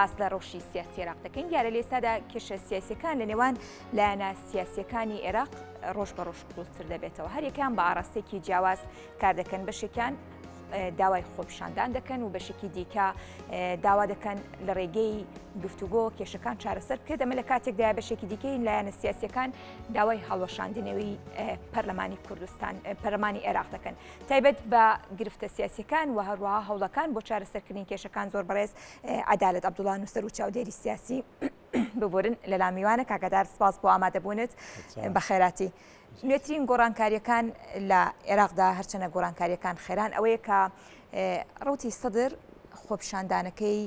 باس لە ڕەوشی سیاسی عێراق دەکەین. دیارە لە ئێستادا کێشە سیاسیەکان لە نێوان لایەنە سیاسیەکانی عێراق ڕۆژ بە ڕۆژ قوڵتر دەبێتەوە. هەریەکەیان بە ئاراستەیەکی جیاواز کار دەکەن، بەشێکیان داوای خۆپیشاندان دەکەن و بەشێکی دیکە داوا دەکەن لە ڕێگەی گفتوگۆ کێشەکان چارەسەر بکرێت. ئەمە لە کاتێکدایە بەشێکی دیکەی لایەنە سیاسیەکان داوای هەڵوەشاندنەوەی پەرلەمانی کوردستان پەرلەمانی عێراق دەکەن. تایبەت بە گرفتە سیاسیەکان و هەروەها هەوڵەکان بۆ چارەسەرکردنی کێشەکان زۆر بەڕێز عەدالەت عەبدوڵا نووسەر و چاودێری سیاسی ببورن لەلا میوانە کاکەدار سپاس بۆ ئامادەبوونت بە خێراتی. نوێترین گۆڕانکاریەکان لە عێراقدا هەرچەنە گۆڕانکاریەکان خێران ئەوەیە کە ڕوتی سەدر خۆپیشاندانەکەی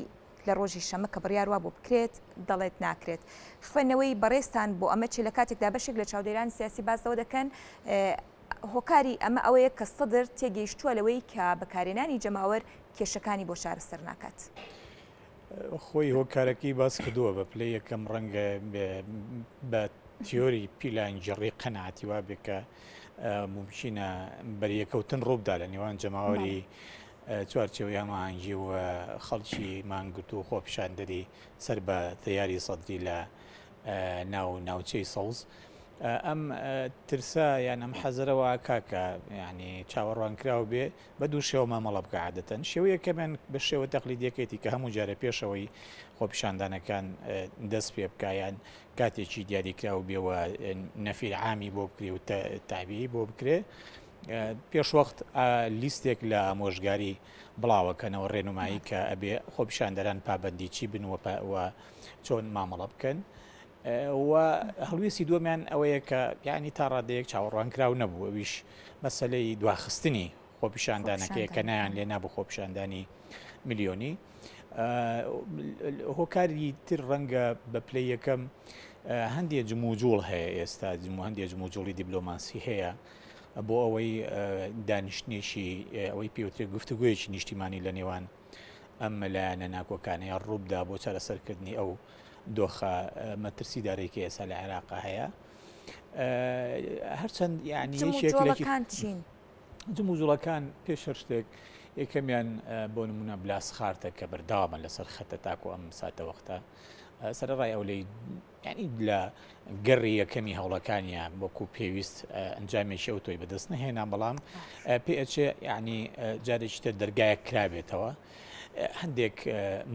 لە ڕۆژی شەمە کە بڕیار وابوو بکرێت دەڵێت ناکرێت. خوێندنەوەی بەڕێزتان بۆ ئەمە چی لە کاتێکدا بەشێک لە چاودێرانی سیاسی باس لەوە دەکەن هۆکاری ئەمە ئەوەیە کە سەدر تێگەیشتووە لەوەی کە بەکارهێنانی جەماوەر کێشەکانی بۆ چارەسەر ناکات. خۆی هۆکارەکەی باس کردووە بە پلەی یەکەم ڕەنگە بە تیۆری پیلانگێڕی قەناعەتی وابێ کە مومکینە بەریەکەوتن ڕووبدا لە نێوان جەماوەری چوارچێوەی هەماهەنگی و خەڵکی مانگرتوو و خۆپیشاندەری سەر بە تەیاری سەدری لە ناو ناوچەی سەوز. ئەم ترسە یان ئەم حەزەرە وا ئەکا کە یانی چاوەڕوانکراو بێ بە دوو شێوە مامەڵە بکا عادەتەن. شێوەی یەکەمیان بە شێوە تەقلیدیەکەیەتی کە هەموو جارێ پێشەوەی خۆپیشاندانەکان دەست پێ بکا یان کاتێکی دیاریکراو بێ و نەفیر عامی بۆ بکرێ و تەعبیەی بۆ بکرێ پێشوەخت لیستێک لە ئامۆژگاری بڵاوەکەنەوە ڕێنمایی کە ئەبێ خۆپیشاندەران پابەندی چی بن و چۆن مامەڵە بکەن. و هەڵوێستی دووەمیان ئەوەیە کە یعنی تا ڕادەیەک چاوەڕوانکراو نەبوو ئەویش مەسەلەی دواخستنی خۆپیشاندانەکەیە کە نایان لێ نابوو خۆپیشاندانی ملیۆنی هۆکاری تر ڕەنگە بە پلەی یەکەم هەندێک جموجوڵ هەیە ئێستا جمو هەندێک جموجوڵی دیبلۆماسی هەیە بۆ ئەوەی دانیشتنێکی ئەوەی پێوترێت گفتوگویەکی نیشتیمانی لە نێوان ئەم لایەنە ناکۆکانەیە ڕووبدا بۆ چارەسەرکردنی ئەو دۆخە مەترسیدارەی کە ئێستا لە عێراق هەیە. هەرچەند یعنی یەکێک لە جموجۆڵەکان چین؟ جموجوڵەکان پێش هەر شتێک یەکەمیان بۆ نمونە بلاسخارتە کە بەردەوامە لەسەر خەتە تاکو ئەم ساتەوەختە سەرەڕای ئەو لەی یانی لە گەڕی یەکەمی هەوڵەکانیان وەکو پێویست ئەنجامێکی ئەوتۆی بەدەست نەهێنا، بەڵام پێئەچێ یانی جارێکی تر دەرگایەک کرابێتەوە هەندێک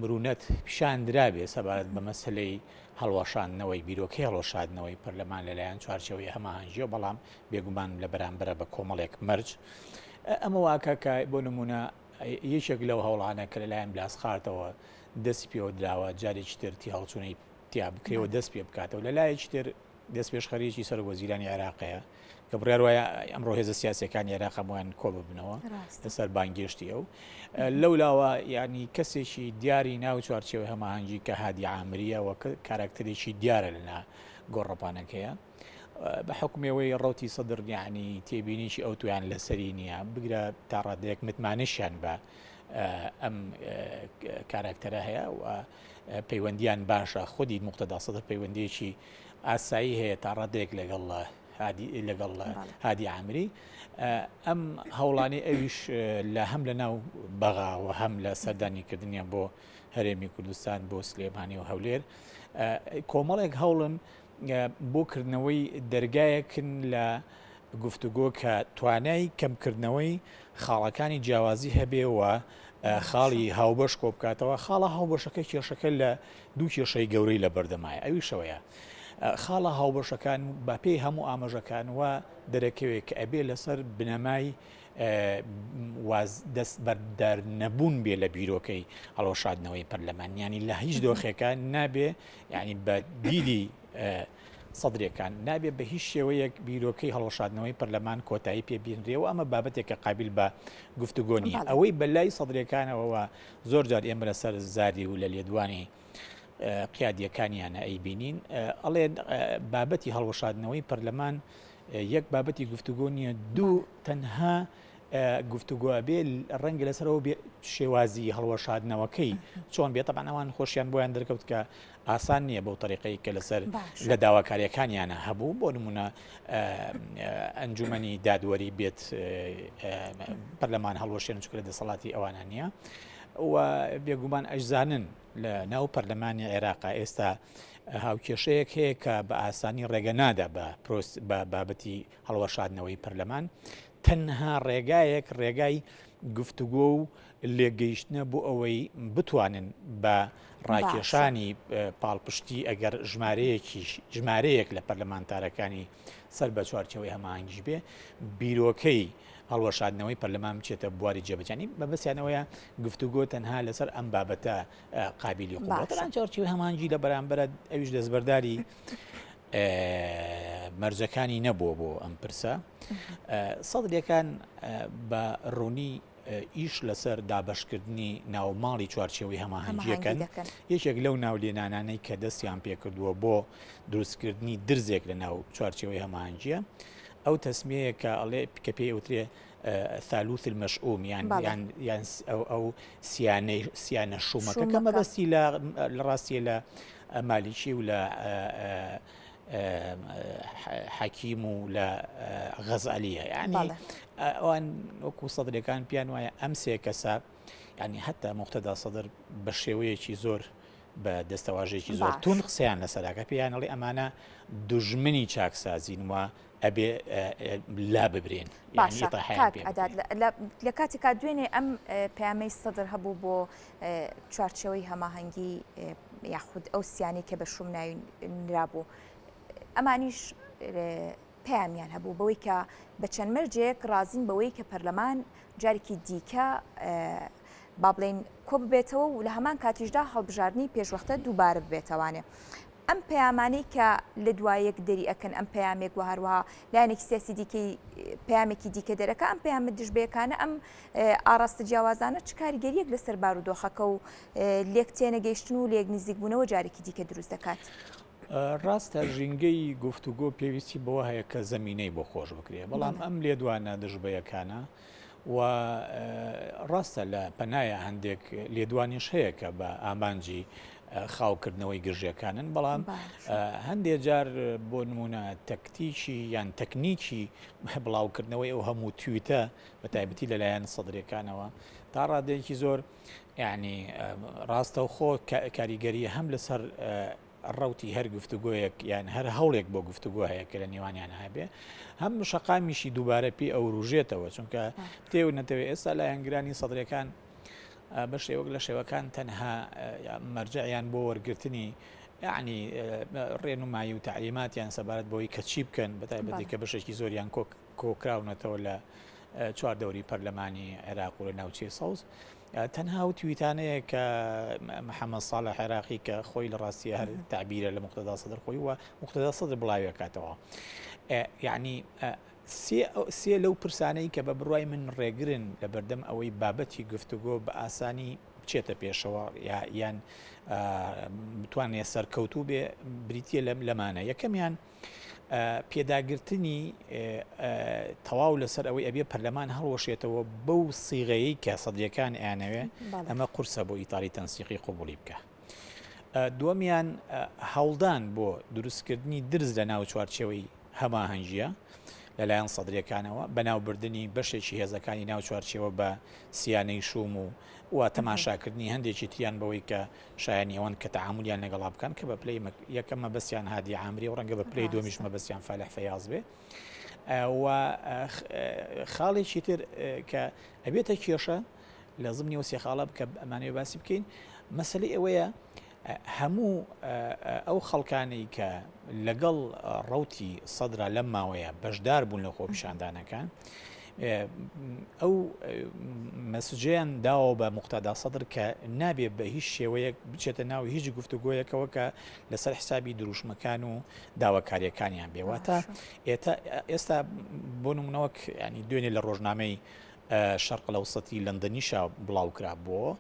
مرونەت پیشان درابێ سەبارەت بە مەسلەی هەڵوەشاندنەوەی بیرۆکەی هەڵوەشاندنەوەی پەرلەمان لەلایەن چوارچێوەی هەماهەنگیەوە، بەڵام بێگومان لە بەرامبەرە بە کۆمەڵێک مەرج. ئەمە واکە کە بۆ نمونە یەکێک لەو هەوڵانە کە لەلایەن بلاسخارتەوە دەستی پێوە دراوە جارێکی تر تیهەڵچوونەی تیا بکرێ و دەست پێ بکاتەوە. لە لایەکی تر دەستپێشخەریی سەرۆک وەزیرانی عێراقەیە کە بڕیار وایە ئەمڕۆ هێزە سیاسیەکانی عێراق هەموویان کۆ ببنەوە لەسەر بانگێشتی ئەو. لەولاوە یعنی کەسێکی دیاری ناو چوارچێوەی هەماهەنگی کە هادی عامریە و کاراکتەرێکی دیارە لە نا گۆڕەپانەکەیە. بە حوکمی ئەوەی ڕەوتی سەدر یعنی تێبینیی ئەوتۆیان لەسەری نییە، بگرە تا ڕادەیەک متمانەشیان بە ئەم کاراکتەرە هەیە و پەیوەندیان باشە، خودی موقتەدا سەدر پەیوەندیەکی ئاسایی هەیە تا ڕادەیەک لەگەڵ لەگەڵ هادی عامری. ئەم هەوڵانەی ئەویش لە هەم لە ناو بەغا و هەم لە سەردانیکردنیان بۆ هەرێمی کوردستان بۆ سلێمانی و هەولێر کۆمەڵێک هەوڵن بۆ کردنەوەی دەرگایەکن لە گفتوگۆ کە توانای کەمکردنەوەی خاڵەکانی جیاوازی هەبێ و خاڵی هاوبەش کۆبکاتەوە، خاڵە هاوبەشەکە کێشەکە لە دوو کێشەی گەورەی لە بەردەمایە ئەویشەوەیە خاڵە هاوبەشەکان بەپێی هەموو ئاماژەکان و دەرەکەوێت کە ئەبێ لەسەر بنەمای واز دەست بەردار نەبوون بێ لە بیرۆکەی هەڵوەشاندنەوەی پەرلەمان یانی لە هیچ دۆخێکە نابێ یعنی بە دیدی سەدرەکان نابێ بە هیچ شێوەیەک بیرۆکەی هەڵوەشاندنەوەی پەرلەمان کۆتایی پێ بینرێ و ئەمە بابەتێکە قابیل بە گفتوگۆ نییە. ئەوەی بە لای سەدرەکانەوە زۆر جار ئێمە لەسەر زاری و لە لێدوانی قیادیەکانیانە ئەیبینین ئەڵێن بابەتی هەڵوەشاندنەوەی پەرلەمان یەک بابەتی گفتوگۆ نییە دوو تەنها گفتوگۆ ئەبێ ڕەنگە لەسەرەوە بێ شێوازی هەڵوەشاندنەوەکەی چۆن بێت تەبعەن ئەوان خۆشیان بۆیان دەرکەوت کە ئاسان نییە بەو تەریقەی کە لەسەر لە داواکاریەکانیانە هەبوو بۆ نمونە ئەنجومەنی دادوەری بێت پەرلەمان هەڵوەشێن چکە لە دەسەڵاتی ئەوانە نییە و بێگومان ئەشزانن لە ناو پەرلەمانی عێراقا ئێستا هاوکێشەیەک هەیە کە بە ئاسانی ڕێگە نادا بە پرۆس بە بابەتی هەڵوەشاندنەوەی پەرلەمان، تەنها ڕێگایەک ڕێگای گفتوگۆ و لێکگەیشتنە بۆ ئەوەی بتوانن بە ڕاکێشانی پاڵپشتی ئەگەر ژمارەیەکیش ژمارەیەک لە پەرلەمانتارەکانی سەر بە چوارچێوەی هەماهەنگیش بێ بیرۆکەی هەڵوەشاندنەوەی پەرلەمان بچێتە بواری جێبەجانی مەبەستیانەوەیە گفتوگۆ تەنها لەسەر ئەم بابەتە قابیلی قبوڵە بەڵام چوارچێوەی هەماهەنگی لە بەرامبەرە ئەویش دەستبەرداری مەرجەکانی نەبووە بۆ ئەم پرسە سەدرەکان بە ڕوونی ئیش لەسەر دابەشکردنی ناوماڵی چوارچێوەی هەماهەنگیەکەن یەکێک لەو ناو لێنانانەی کە دەستیان پێکردووە بۆ دروستکردنی درزێک لە ناو چوارچێوەی هەماهەنگیە ئەو تەسمیەیە کە ئەڵێ کە پێی ئەوترێ ثالوث المشؤوم یان یان یان ئەو ئەو سیانەی سیانە شومەکە کە مەبەستی لە لە ڕاستیە لە مالیکی و لە حەکیم و لە غەزالیە یعنی ئەوان وەکو سەدرەکان پیان وایە ئەم سێ کەسە ینی حتا مختدا سەدر بە شێوەیەکی زۆر بە دەستەواژێکی زۆر تون قسەیان لەسەراکە پێیان ئەڵێ ئەمانە دوژمنی چاکسازین و ئەبێ لا ببرێن باشە کاک ئەداد لە کاتێکا دوێنێ ئەم پەیامەی سەدر هەبوو بۆ چوارچێوەی هەماهەنگی یاخود ئەو سیانەی کە بە شوم ناوی نرابوو ئەمانیش پەیامیان هەبوو بەوەی کە بە چەند مەرجێک ڕازین بەوەی کە پەرلەمان جارێکی دیکە با بڵێین کۆببێتەوە و لە هەمان کاتیشدا هەڵبژاردنی پێشوەختە دووبارە ببێتەوانێ. ئەم پەیامانەی کە لە دوای یەک دەری ئەکەن ئەم پەیامێک و هەروەها لایەنێکی سیاسی دیکەی پەیامێکی دیکە دەرەکە ئەم پەیامە دژبەیەکانە ئەم ئاڕاستە جیاوازانە چ کاریگەریەک لەسەر بارودۆخەکە و لێک تێنەگەیشتن و لێک نزیکبوونەوە جارێکی دیکە دروست دەکات؟ ڕاستە ژینگەی گفتوگۆ پێویستی بەوە هەیە کە زەمینەی بۆ خۆش بکرێ بەڵام ئەم لێدوانە دژبەیەکانە و ڕاستە لە پەنایە هەندێک لێدوانیش هەیە کە بە ئامانجی خاوکردنەوەی گرژیەکانن بەڵام هەندێک جار بۆ نمونە تەکتیکی یان تەکنیکی بڵاوکردنەوەی ئەو هەموو تویتە بە تایبەتی لەلایەن سەدرەکانەوە تا ڕادەیەکی زۆر یعنی ڕاستەوخۆ کاریگەری هەم لەسەر ڕەوتی هەر گفتوگۆیەک یان هەر هەوڵێک بۆ گفتوگۆ هەیە کە لە نێوانیان هەبێ هەم شەقامیشی دووبارە پێ ئەوروژێتەوە چونکە تێ و نەتەوێ ئێستا لایەنگرانی سەدرەکان بە شێوەک لە شێوەکان تەنها مەرجعیان بۆ وەرگرتنی یعنی ڕێنمایی و تعلیماتیان سەبارەت بۆی کە چی بکەن بە تایبەتی کە بەشێکی زۆریان کۆک کۆکراونەتەوە لە چواردەوری پەرلەمانی عێراق و لە ناوچەی سەوز تەنها ئەو تویتانەیە کە محەممەد ساڵح عێراقی کە خۆی لە ڕاستیە هەر تعبیرە لە مقتەدا سەدر خۆی و مقتەدا سەدر بڵاویەکاتەوە یعنی سێ لەو پرسانەی کە بە بڕای من ڕێگرن لە بەردەم ئەوەی بابەتی گفتوگۆ بە ئاسانی بچێتە پێشەوە یان بتوانێت سەرکەوتوو بێ بریتە لەم لەمانە یەکەمیان پێداگرتنی تەواو لەسەر ئەوەی ئەبێ پەرلەمان هەڵوەشێتەوە بەو سیغەیەی کە سەدریەکان ئەیانەوێ ئەمە قورسە بۆ ئیتاری تەنسیقی قوبوڵی بکە. دووەمیان هەوڵدان بۆ دروستکردنی درز لە ناو چوارچێوەی هەماهەنگیە لەلایەن سەدریەکانەوە بەناوبردنی بەشێکی هێزەکانی ناو چوارچێوە بە سیانەی شوم و و تەماشاکردنی هەندێکی تریان بەوەی کە شایەنی ئەوەن کە تەعامولیان لەگەڵا بکەن کە بە پلەی یەکەم مەبەستیان هادی عامری و ڕەنگە بە پلەی دووەمیش مەبەستیان فالح فەیاز بێ و خاڵێکی تر کە ئەبێتە کێشە لە زمنی و سێ خاڵە بکە ئەمانەوە باسی بکەین مەسلەی ئەوەیە هەموو ئەو خەڵکانەی کە لەگەڵ ڕوتی سەدرا لەم ماوەیە بەشدار بوون لە خۆپیشاندانەکان ئەو مەسجەیان داوە بە موقتەدا سەدر کە نابێ بە هیچ شێوەیەک بچێتە ناو هیچ گفتوگۆیەکەوە کە لەسەر حسابی دروشمەکان و داواکاریەکانیان بێ واتە ئێستا بۆ نمونەوەک ینی دوێنێ لە ڕۆژنامەی شەرق لەوسەتی لەندەنیشا بڵاو کرابووەوە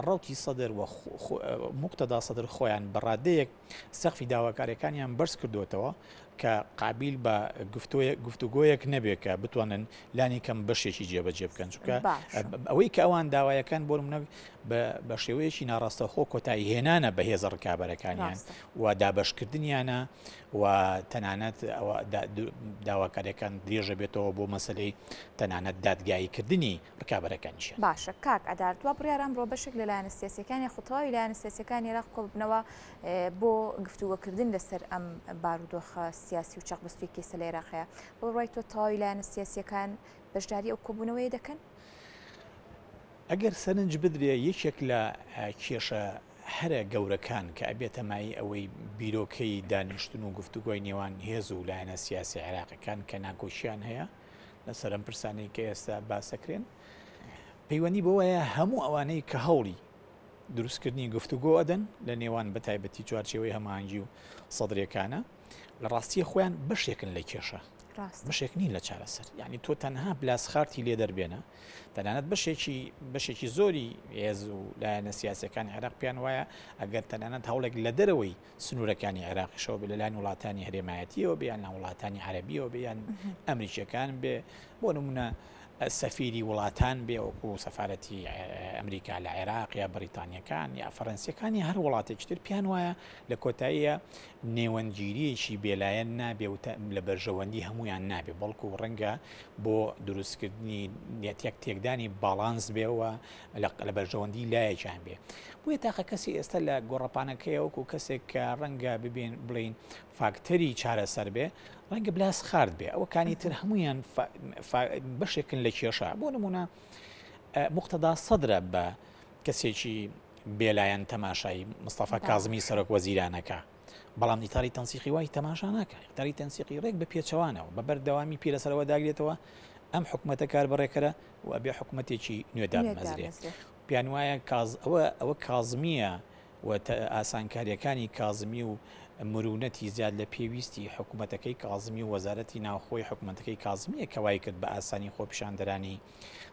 ڕوتی سەدر و موقتەدا سەدر خۆیان بەڕادەیەک سەقفی داواکاریەکانیان بەرز کردوێتەوە. کە قابیل بە گفتوگۆیەک نەبێ کە بتوانن لانی کەم بەشێکی جێبەجێ بکەن چونکە ئەوەی کە ئەوان داوایەکان بۆ منە بە شێوەیەکی ناڕاستەوخۆ کۆتایی هێنانە بە هێزە ڕکابەرەکانیان و دابەشکردنیانە و تەنانەت داواکاریەکان درێژە بێتەوە بۆ مەسلەی تەنانەت دادگاییکردنی ڕکابەرەکانیشیان. باشە کاک عەدالەت وا بڕیارە ئەمڕۆ بەشێک لە لایەنە سیاسیەکان یاخود تەواوی لایەنە سیاسیەکانی عێراق کۆببنەوە بۆ گفتوگۆکردن لەسەر ئەم بارودۆخە سیاسی و چەقبەستووی کە ئێستا لە عێراق هەیە، بە بڕوای تۆ تەواوی لایەنە سیاسیەکان بەشداری ئەو کۆبوونەوەیە دەکەن؟ ئەگەر سەرنج بدرێ یەکێک لە کێشە هەرە گەورەکان کە ئەبێتە مایەی ئەوەی بیرۆکەی دانیشتن و گفتوگۆی نێوان هێز و لایەنە سیاسی عێراقیەکان کە ناکۆکیان هەیە لەسەر ئەم پرسانەی کە ئێستا باسەکرێن پەیوەندی بەوەیە هەموو ئەوانەی کە هەوڵی دروستکردنی گفتوگۆ ئەدەن لە نێوان بە تایبەتی چوارچێوەی هەماهەنگی و سەدرەکانە لە ڕاستیە خۆیان بەشێکن لە کێشە بەشێک نین لە چارەسەر یعنی تۆ تەنها بلاسخارتی لێ دەربێنە تەنانەت بەشێکی بەشێکی زۆری هێز و لایەنە سیاسەکانی عێراق پێیان وایە ئەگەر تەنانەت هەوڵێک لە دەرەوەی سنوورەکانی عێراقیشەوە بێ لەلایەن وڵاتانی هەرێمایەتیەوە بێ یان لە وڵاتانی عەرەبیەوە بێ یان ئەمریکیەکان بێ بۆ نمونە سەفیری وڵاتان بێ وەکو سەفارەتی ئەمریکا لە عێراق یا بەریتانیەکان یا فەرەنسیەکان یا هەر وڵاتێکی تر پێیان وایە لە کۆتاییە نێوەندگیریەکی بێلایەن نابێ و لە بەرژەوەندی هەمویان نابێ بەڵکو ڕەنگە بۆ دروستکردنی نێتێک تێکدانی باڵانس بێ و لە بەرژەوەندی لایەکیان بێ بۆیە تاقە کەسی ئێستا لە گۆڕەپانەکەی وەکو کەسێک کە ڕەنگە ببین بڵین فاکتەری چارەسەر بێ ڕەنگە بلاسخارت بێ ئەوەکانی تر هەمویان بەشێکن لە کێشە بۆ نمونە مقتەدا سەدرە بە کەسێکی بێلایەن تەماشای مستەفا کازمی سەرۆک وەزیرانەکە بەڵام ئیتاری تەنسیقی وای تەماشا ناکە ئیتاری تەنسیقی ڕێک بە پێچەوانەوە بە بەردەوامی پێ لەسەرەوە داگرێتەوە ئەم حکوومەتە کار بەڕێکەرە و ئەبێ حکوومەتێکی نوێ دابمەزرێ پێیان وایە کاز ئەوە ئەوە کازمیە و ئاسانکاریەکانی کازمی و مرونەتی زیاد لە پێویستی حکوومەتەکەی کازمی و وەزارەتی ناوخۆی حکوومەتەکەی کازمیە کە وای کرد بە ئاسانی خۆپیشاندەرانی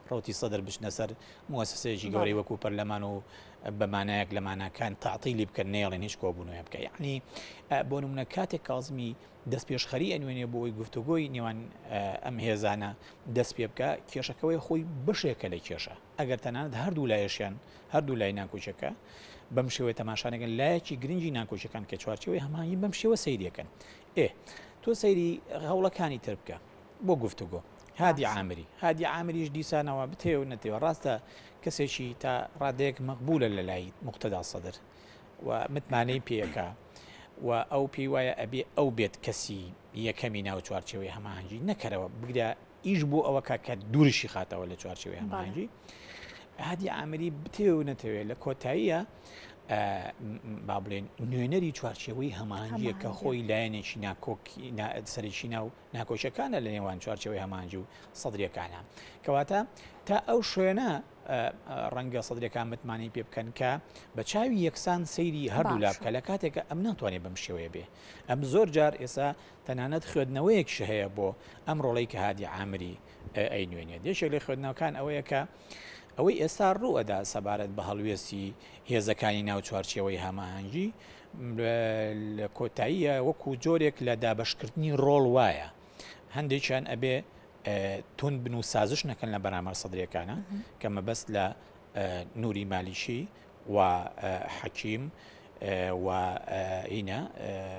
ڕەوتی سەدر بچنە سەر موەسەسەیەکی گەورەی وەکو پەرلەمان و بە مانایەک لە ماناکان تەعتیلی بکەن نەیەڵێن هیچ کۆبوونەوەیە بکە یعنی بۆ نمونە کاتێک کازمی دەست پێشخەری ئەنوێنێ بۆ ئەوی گفتوگۆی نێوان ئەم هێزانە دەست پێ بکە کێشەکەوەی خۆی بەشێکە لە کێشە ئەگەر تەنانەت هەردوو لایەشیان هەردوو لای ناکۆکیەکە بەم شێوەیە تەماشانەکەن لایەکی گرنگی ناکۆکیەکان کە چوارچێوەی هەماهەنگی بەم شێوە سەیریەکەن ئێ تۆ سەیری هەوڵەکانی تر بکە بۆ گفتوگۆ هادی عامری هادی عامریش دیسانەوە بتێ و نەتەوە ڕاستە کەسێکی تا ڕادەیەک مەقبولە لە لای مقتەدا سەدر و متمانەی پێیەکە و ئەو پێی وایە ئەبێ ئەو بێت کەسی یەکەمی ناو چوارچێوەی هەماهەنگی نەکەرەوە بگرە ئیش بۆ ئەوە کا کە دوورشی خاتەوە لە چوارچێوەی هەماهەنگی هادی عامری بتەوێ و نەتەوێ لە کۆتاییە با بڵێن نوێنەری چوارچێوەی هەماهەنگیە کە خۆی لایەنێکی ناکۆکی سەرەکی ناو ناکۆکیەکانە لە نێوان چوارچێوەی هەماهەنگی و سەدریەکانە کەواتە تا ئەو شوێنە ڕەنگە سەدرەکان متمانەی پێ بکەن کە بە چاوی یەکسان سەیری هەردوو لا بکە لە کاتێکە ئەم ناتوانێت بەم شێوەیە بێ ئەم زۆر جار ئێسا تەنانەت خوێندنەوەیەکیش هەیە بۆ ئەم ڕۆڵەی کە هادی عامری ئەینوێنێت یەکێک لە خوێندنەوەکان ئەوەیە کە ئەوەی ئێستا ڕوو ئەدا سەبارەت بە هەڵوێستی هێزەکانی ناو چوارچێوەی هەماهەنگی لە کۆتاییە وەکو جۆرێک لە دابەشکردنی ڕۆڵ وایە هەندێکیان ئەبێ توند بن و سازش نەکەن لە بەرامبەر سەدرەکانە کە مەبەست لە نوری مالیکی و حەکیم و ئینە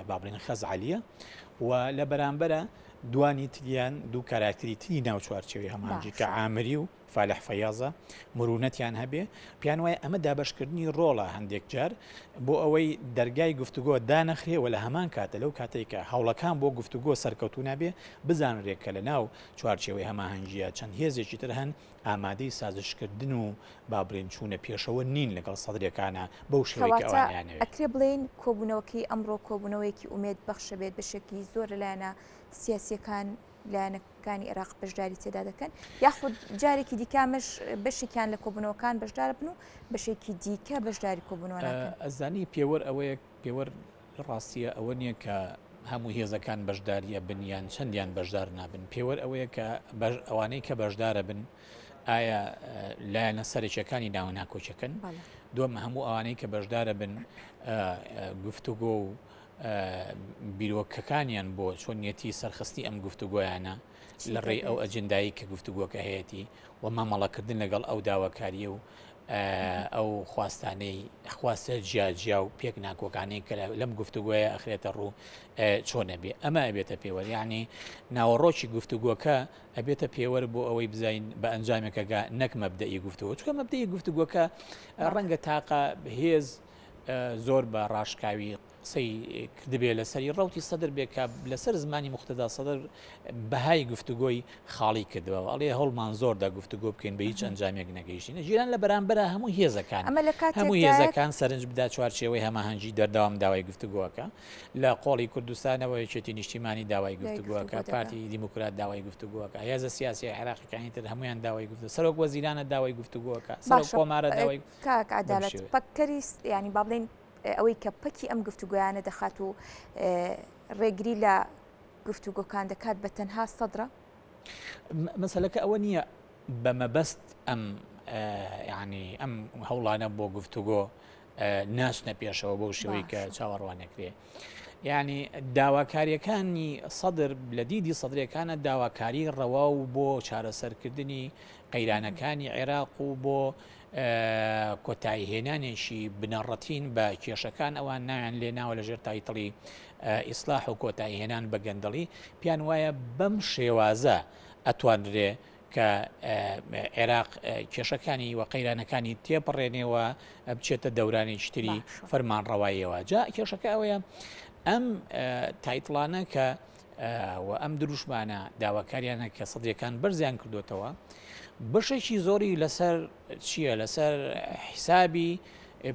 با بڵێن خەزعەلیە و لە بەرامبەرە دوانی تریان دوو کاراکتری تری ناو چوارچێوەی هەماهەنگی کە عامری و فالح فەیازە مرونەتیان هەبێ پێیان وایە ئەمە دابەشکردنی ڕۆڵە هەندێک جار بۆ ئەوەی دەرگای گفتوگۆ دانەخرێ و لە هەمان کاتە لەو کاتێک کە هەوڵەکان بۆ گفتوگۆ سەرکەوتوو نابێ بزانرێت کە لە ناو چوارچێوەی هەماهەنگیە چەند هێزێکی تر هەن ئامادەی سازشکردن و با بڵێین چوونە پێشەوە نین لەگەڵ سەدریەکانا بەو شێوەی کە کەواتە ئەوان ئەیانەوێ. ئەکرێ بڵێین کۆبوونەوەکەی ئەمڕۆ کۆبوونەوەیەکی ئومێد بەخشە بێت بەشێکی زۆر لە لایەنە سیاسییەکان لایەنەکانی عێراق بەشداری تێدا دەکەن یاخود جارێکی دیکە ئەمەش بەشێکیان لە کۆبوونەوەکان بەشدار بن و بەشێکی دیکە بەشداری کۆبوونەوە ناکەن؟ ئەزانی پێوەر ئەوەیە پێوەر لە ڕاستیە ئەوە نییە کە هەموو هێزەکان بەشداریە بن یان چەندیان بەشدار نابن، پێوەر ئەوەیە کە ئەوانەی کە بەشدارە بن ئایا لایەنە سەرەکیەکانی ناو ناکۆکیەکەن، دووەم هەموو ئەوانەی کە بەشدارە بن گفتوگۆ و بیرۆکەکانیان بۆ چۆنیەتی سەرخستنی ئەم گفتوگۆیانە لە ڕێی ئەو ئەجندایی کە گفتوگۆکە هەیەتی و مامەڵەکردن لەگەڵ ئەو داواکاریە و ئەو خواستانەی خواستە جیاجیا و پێک ناکۆکانەی کە لەم گفتوگۆیە ئەخرێتە ڕوو چۆنە بێ ئەمە ئەبێتە پێوەر یعنی ناوەڕۆکی گفتوگۆکە ئەبێتە پێوەر بۆ ئەوەی بزانین بە ئەنجامێکەگا نەک مەبدەئی گفتوگۆ چونکە مەبدەئی گفتوگۆکە ڕەنگە تاقە هێز زۆر بە ڕاشکاوی قسەی کردبێ لەسەری ڕەوتی سەدر بێ کە لەسەر زمانی موقتەدا سەدر بەهای گفتوگۆی خاڵی کردەوە ئەڵێ هەوڵمان زۆر دا گفتوگۆ بکەین بە هیچ ئەنجامێک نەگەیشتین ژیران لە بەرامبەرە هەموو هێزەکان ئەمە لە هەموو کاتێکدایە هێزەکان سەرنج بدا چوارچێوەی هەماهەنگی دەردەوام داوای گفتوگۆکە لە قۆڵی کوردستانەوە یەکێتی نیشتیمانی داوای داوای گفتوگۆکە گفتوگۆ دەکا. پارتی دیموکرات داوای گفتوگۆکە هێزە سیاسیە عێراقیەکانی تر هەمویان داوای گفتو سەرۆک وەزیرانە داوای گفتوگۆکە سەرۆک باشە کۆمارە داوای کاک بەم عەدالەت شێوەیە. پەککەری یانی با بڵێین ئەوەی کە پەکی ئەم گفتوگۆیانە دەخات و ڕێگری لە گفتوگۆکان دەکات بە تەنها سەدرە؟ مەسەلەکە ئەوە نییە بە مەبەست ئەم ینی ئەم هەوڵانە بۆ گفتوگۆ ناچنە پێشەوە بەو شێوەی کە چاوەڕوانەکرێ. یعنی داواکاریەکانی سەدر لە دیدی سەدرەکانە داواکاری ڕەوا و بۆ چارەسەرکردنی قەیرانەکانی عێراق و بۆ کۆتاییهێنانێکی بنەڕەتین بە کێشەکان، ئەوان ناویان لێ ناوە لەژێر تایتڵی ئیسلاح و کۆتاییهێنان بە گەندەڵی، پێیان وایە بەم شێوازە ئەتوانرێ کە عێراق کێشەکانی و قەیرانەکانی تێپەڕێنێ و بچێتە دەورانێکی تری فەرمانڕەواییەوە. جا کێشەکە ئەوەیە ئەم تایتڵانە کە و ئەم دروشمانە داواکاریانە کە سەدرەکان بەرزیان کردوتەوە بەشێکی زۆری لەسەر چییە لەسەر حیسابی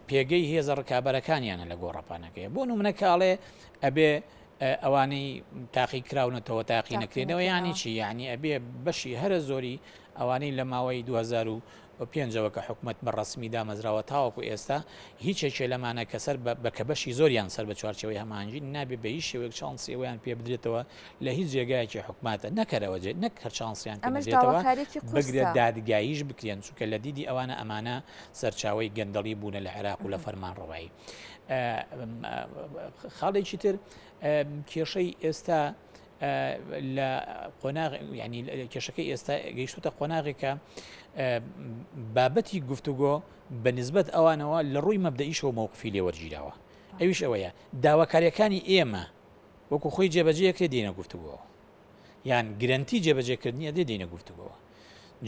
پێگەی هێزە ڕکابەرەکانیانە لە گۆڕەپانەکەی بۆ نمونە کاڵێ ئەبێ ئەوانەی تاقی کراونەتەوە تاقی نەکرێنەوە ینی چی یعنی ئەبێ بەشی هەرە زۆری ئەوانەی لە ماوەی 2000 پێنجەوە کە حکومەت بە ڕەسمی دامەزراوە تاوەکو ئێستا هیچ یەکێ لەمانە کە سەر بە کە بەشی زۆریان سەر بە چوارچێوەی هەماهەنگین نابێ بە هیچ شێوەیەک چانسی ئەوەیان پێ بدرێتەوە لە هیچ جێگایەکی حکومەتە نەکەرەوە جێ نەک هەر چانسیان پێ ئەمەش نەدرێتەوە داواکاریەکی بگرە قورسە. دادگاییش بکرێن چونکە لە دیدی ئەوانە ئەمانە سەرچاوەی گەندەڵی بوونە لە عێراق و لە فەرمانڕەوایی. خاڵێکی تر کێشەی ئێستا لە قۆناغ ینی کێشەکەی ئێستا گەیشتوتە قۆناغێکە بابەتی گفتوگۆ بە نسبەت ئەوانەوە لە ڕووی مەبدەئیشەوە مەوقفی لێوەرگیراوە ئەویش ئەوەیە داواکاریەکانی ئێمە وەکو خۆی جێبەجێکرێ دێنە گفتوگۆوە یان گرەنتی جێبەجێکردنی ئەدرێ دێینە گفتوگۆوە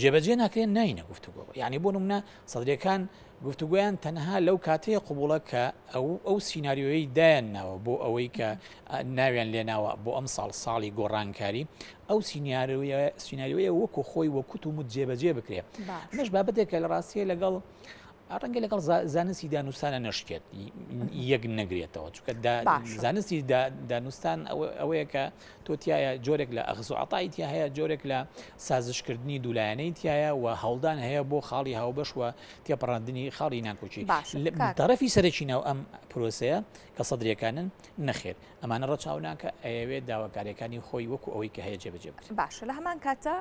جێبەجێ ناکرێن ناینە گفتوگۆوە یعنی بۆ نمونە سەدرەکان گفتوگۆیان تەنها لەو کاتەیە قوبوڵە کە ئەو ئەو سیناریۆیەی دایان ناوە بۆ ئەوەی کە ناویان لێناوە بۆ ئەم ساڵ ساڵی گۆڕانکاری ئەو سیناریۆیە سیناریۆیە وەکو خۆی وەکوت و مت جێبەجێ بکرێ ئەمەش بابەتێکە لە ڕاستیە لەگەڵ ڕەنگە لەگەڵ زانستی دانوستانە نەشکێت یەک نەگرێتەوە چونکە زانستی دانوستان ئەوەیە کە تۆ تایە جۆرێک لە ئەخز و عەتای تیا هەیە جۆرێک لە سازشکردنی دوولایەنەی تایە و هەوڵدان هەیە بۆ خاڵی هاوبەش و تێپەڕاندنی خاڵی ناکۆکی تەرەفی سەرەکی ناو ئەم پرۆسەیە کە سەدرەکانن نەخێر ئەمانە ڕەچاو ناکە ئەیەوێت داواکاریەکانی خۆی وەکو ئەوەی کە هەیە جێبەجێ بکرێت. باشە لە هەمان کاتدا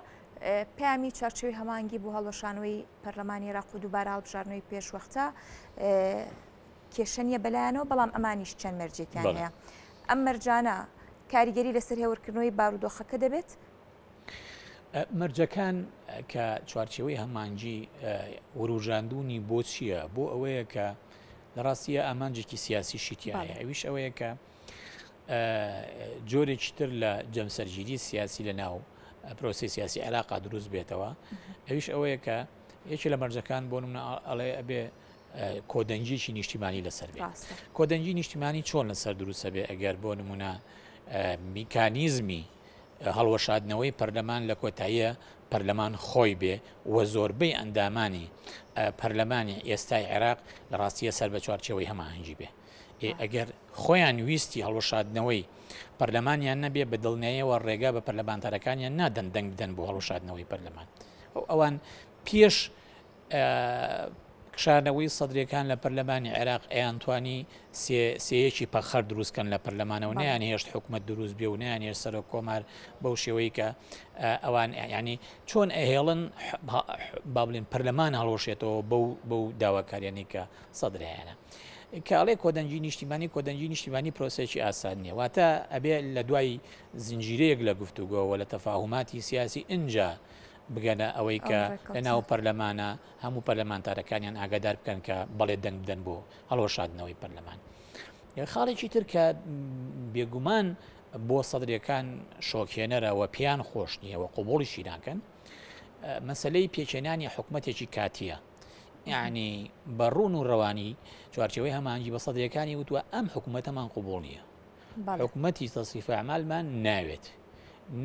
پەیامی چوارچێوەی هەماهەنگی بۆ هەڵوەشانەوەی پەرلەمانی عێراق و دووبارە هەڵبژاردنەوەی پێشوەختە کێشە نییە بەلایەنەوە، بەڵام ئەمانیش چەند مەرجێکیان هەیە. ئەم مەرجانە کاریگەری لەسەر هێورکردنەوەی بارودۆخەکە دەبێت؟ مەرجەکان کە چوارچێوەی هەمانگی وروژاندونی بۆ چییە؟ بۆ ئەوەیە کە لە ڕاستیە ئامانجێکی سیاسیشی تیایە ئەویش ئەوەیە کە جۆرێکی تر لە جەمسەرگیری سیاسی لە ناو پرۆسی سیاسی عێراقا دروست بێتەوە ئەویش ئەوەیە کە یەکێ لە مەرجەکان بۆ نمونە ئەڵێ ئەبێ کۆدەنگیی نیشتیمانی لەسەر بێت کۆدەنگی نیشتیمانی چۆن لەسەر دروستە بێ ئەگەر بۆ نمونە میکانیزمی هەڵوەشادنەوەی پەرلەمان لە کۆتاییە پەرلەمان خۆی بێ و زۆربەی ئەندامانی پەرلەمانی ئێستای عێراق لە ڕاستیە سەر بە چوارچێوەی هەماهەنگی بێ ئێ ئەگەر خۆیان ویستی هەڵوەشادنەوەی پەرلەمانیان نەبێ بە دڵنیایەوە ڕێگا بە پەرلەمانتارەکانیان نادەن دەنگ بدەن بۆ هەڵوەشادنەوەی پەرلەمان ئەوان پێش کشانەوەی سەدرەکان لە پەرلەمانی عێراق ئەیانتوانی سێیەکی پەخەر دروستکەن لە پەرلەمانەوە نیان هێشت حکومت دروست بێ و نیان هێشت سەرۆک کۆمار بەو شێوەی کە ئەوان ینی چۆن ئەهێڵن با بڵێن پەرلەمان هەڵوەشێتەوە بەو بەو داواکاریانی کە سەدرایانە. کە ئەڵێ کۆدەنگی نیشتیمانی، کۆدەنگی نیشتیمانی پرۆسەیەکی ئاسان نییە، واتە ئەبێ لە دوای زنجیرەیەک لە گفتوگۆ و لە تەفاهوماتی سیاسی ئینجا بگەنە ئەوەی کە لە ناو پەرلەمانە هەموو پەرلەمانتارەکانیان ئاگادار بکەن کە بەڵێ دەنگ بدەن بۆ هەڵوەشاندنەوەی پەرلەمان. خاڵێکی تر کە بێگومان بۆ سەدرەکان شۆکهێنەرە و پێیان خۆش نییە و قوبوڵیشی ناکەن مەسلەی پێکهێنانی حکومەتێکی کاتیە. یعنی بە ڕوون و ڕەوانی چوارچێوەی هەماهەنگی بە سەدرەکانی وتووە ئەم حکوومەتەمان قوبوڵ نییە. حکومەتی تەسریف ئەعمالمان ناوێت.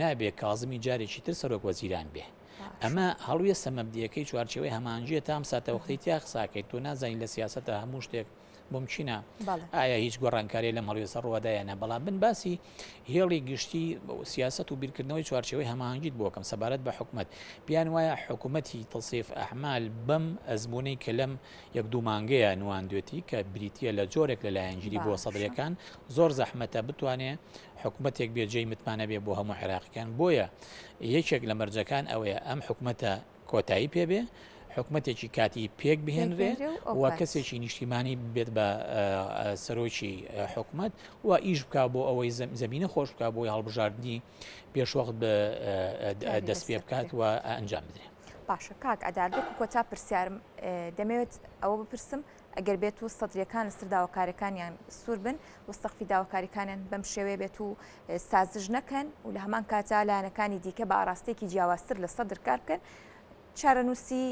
نابێ کازمی جارێکی تر سەرۆک وەزیران بێ. ئەمە هەڵوێستە مەبدیەکەی چوارچێوەی هەماهەنگیە تا ئەم ساتەوەختەی تیا قساکەیت تۆ نازانی لە سیاسەتە هەموو شتێک مومکینە ئایا هیچ گۆڕانکاری لەم هەڵوێستە ڕووەدا یا نا بەڵام من باسی هێڵی گشتی سیاسەت و بیرکردنەوەی چوارچێوەی هەماهەنگیت بۆ کەم سەبارەت بە حکومەت پێیان وایە حکومەتی تەسریف ئەعمال بەم ئەزموونەی کە لەم یەک دوو مانگەیە نواندوێتی کە بریتییە لە جۆرێک لە لایەنگیری بۆ سەدرەکان زۆر زەحمەتە بتوانێ حکومەتێک بێ جێی متمانە بێ بۆ هەموو عێراقیەکان بۆیە یەکێک لە مەرجەکان ئەوەیە ئەم حکومەتە کۆتایی پێ بێ، حکومەتێکی کاتی پێک بهێنرێ و کەسێکی نیشتیمانی بێت بە سەرۆکی حکومەت و ئیش بک بۆ ئەوەی زمینە خۆش بک بۆی هەڵبژاردننی پێشوەخت دەست پێ بکات و ئەنجام بدرێ. باشە کاک عەدال وەکو کۆتا پرسیارم دەمەوێت ئەوە بپرسم ئەگەر بێت و سەدریەکان لەسەر داواکاریەکانیان سوور بن و سەقفی داواکاریەکانیان بەم شێوەیە بێت و سازش نەکەن و لە هەمان کاتا لایەنەکانی دیکە بە ئاراستەیەکی جیاوازتر لە سەدر کار بکەن چارەنووسی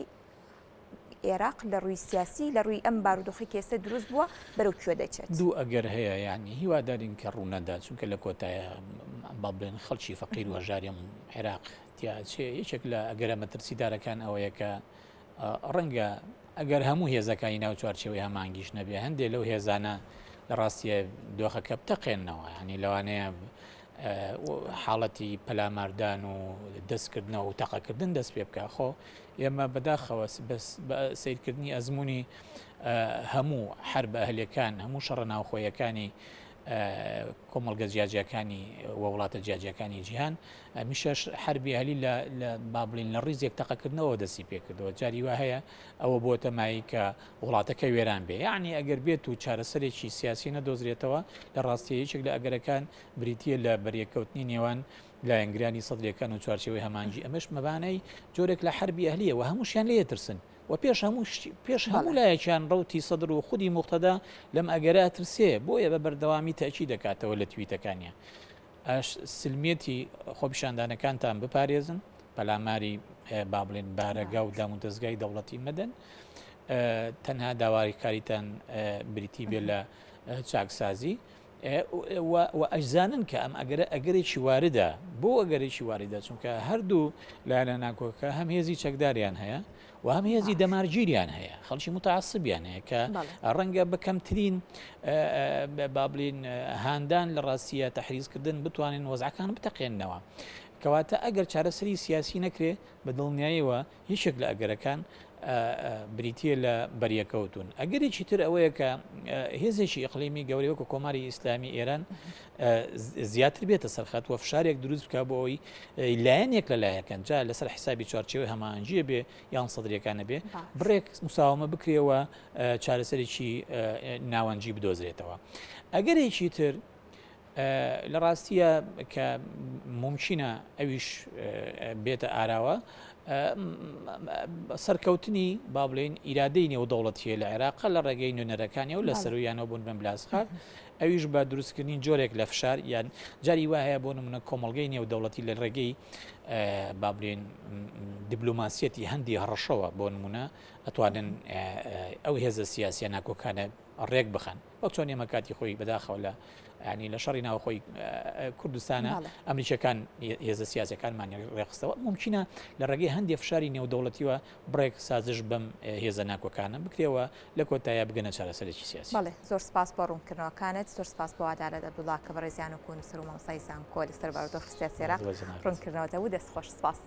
عێراق لە ڕووی سیاسی لە ڕووی ئەم بارودۆخی کە ئێستا دروست بووە بەرەو کوێ دەچێت؟ دوو ئەگەر هەیە یعنی هیوادارین کە ڕوونەدا چونکە لە کۆتایە با بڵێن خەڵکی فەقیر و هەژاری ئەم عێراق تیا ئەچێ یەکێک لە ئەگەرە مەترسیدارەکان ئەوەیە کە ڕەنگە ئەگەر هەموو هێزەکانی ناو چوارچێوەی هەمانگیش نەبێ هەندێک لەو هێزانە لە ڕاستیە دۆخەکە بتەقێنەوە ینی لەوانەیە حاڵەتی پەلاماردان و دەستکردنەوە و تەقەکردن دەست پێ بکە خۆ ئێمە بەداخەوە بەس بە سیرکردنی ئەزمموی هەموو حەر بە ئەهلەکان هەموو شەڕە ناوخۆیەکانی کۆمەڵگە جیاجیاکانی و وڵاتە جیاجیاکانی جیهان هەمیشەش حەربی ئەهلی لە لە با بڵێین لە ڕیزێک تەقەکردنەوە دەستی پێکردەوە جاری وا هەیە ئەوە بۆتە مایەی کە وڵاتەکە وێران بێ یعنی ئەگەر بێت و چارەسەرێکی سیاسی نەدۆزرێتەوە لە ڕاستیە یەکێک لە ئەگەرەکان بریتییە لە بەریەککەوتنی نێوان لایەنگرانی سەدرەکان و چوارچێوەی هەمانگی ئەمەش مەبانەی جۆرێک لە حەربی ئەهلیە و هەمووشیان لێ ترسن و پێش هەموو پێش هەموو لایەکیان ڕەوتی سەدر و خودی موقتەدا لەم ئەگەرە ئەترسێ بۆیە بە بەردەوامی تەئکید دەکاتەوە لە تویتەکانیا ئەش سلمیەتی خۆپیشاندانەکانتان بپارێزن پەلاماری با بڵێن بارەگا و دام و دەزگای دەوڵەتی مەدەن تەنها داواکاریتان بریتی بێ لە چاکسازی و ئەشزانن کە ئەم ئەگەرە ئەگەرێکی واردە بۆ ئەگەرێکی واردە چونکە هەردوو لایەنە ناکۆکە هەم هێزی چەکداریان هەیە و هەم هێزی دەمارگیریان هەیە خەڵکی متعصبیان هەیە کە ڕەنگە بە کەمترین با بڵین هاندان لە ڕاستیە تەحریزکردن بتوانن وەزعەکان بتەقێننەوە کەواتە ئەگەر چارەسەری سیاسی نەکرێ بە دڵنیایەوە یەکێک لە ئەگەرەکان بریتییە لە بەریەکەوتوون. ئەگەرێکی تر ئەوەیە کە هێزێکی ئیقلیمی گەورەی وەکو کۆماری ئیسلامی ئێران زیاتر بێتە سەرخەت و فشارێک دروست بکە بۆ ئەوەی لایەنێک لە لایەکەن جا لەسەر حسابی چوارچێوەی هەماهەنگیە بێ یان سەدریەکانە بێ بڕێک مساومە بکرێەوە چارەسەرێکی ناوەنجی بدۆزرێتەوە. ئەگەرێکی تر لە ڕاستیە کە مومکینە ئەویش بێتە ئاراوە سەرکەوتنی با بڵێین ئیرادەی نێودەوڵەتیە لە عێراق لە ڕێگەی نوێنەرەکانی و لە سەرویانەوە بوون بن بلاسخارت ئەویش بە دروستکردنی جۆرێک لە فشار یان جاری وا هەیە بۆ نمونە کۆمەڵگەی نێودەوڵەتی لە ڕێگەی با بڵێن دیبلۆماسیەتی هەندی هەڕەشەوە بۆ نمونە ئەتوانن ئەو هێزە سیاسیە ناکۆکانە ڕێک بخەن وەک چۆن ئێمە کاتی خۆی بەداخەوە لە ینی لە شەڕی ناوخۆی کوردستانە ئەمریکەکان هێزە سیاسەکانمانی ڕێخستەوە ممکنە لە ڕێگەی هەندێک فشاری نێودەوڵەتیوە بڕێک سازش بەم هێزە ناکۆکانە بکرێەوە لە کۆتایە بگەنە چارەسەرێکی سیاسی. بەڵێ زۆر سپاس بۆ ڕوونکردنەوەکانت زۆر سپاس بۆ عەدالەت عەبدوڵا کە بەڕێزیان وەکوو نووسەر و مامۆستای زانکۆ لەسەر بارودۆخی سیاسی عێراق ڕوونکردنەوەتە و دەست خۆش سپاس.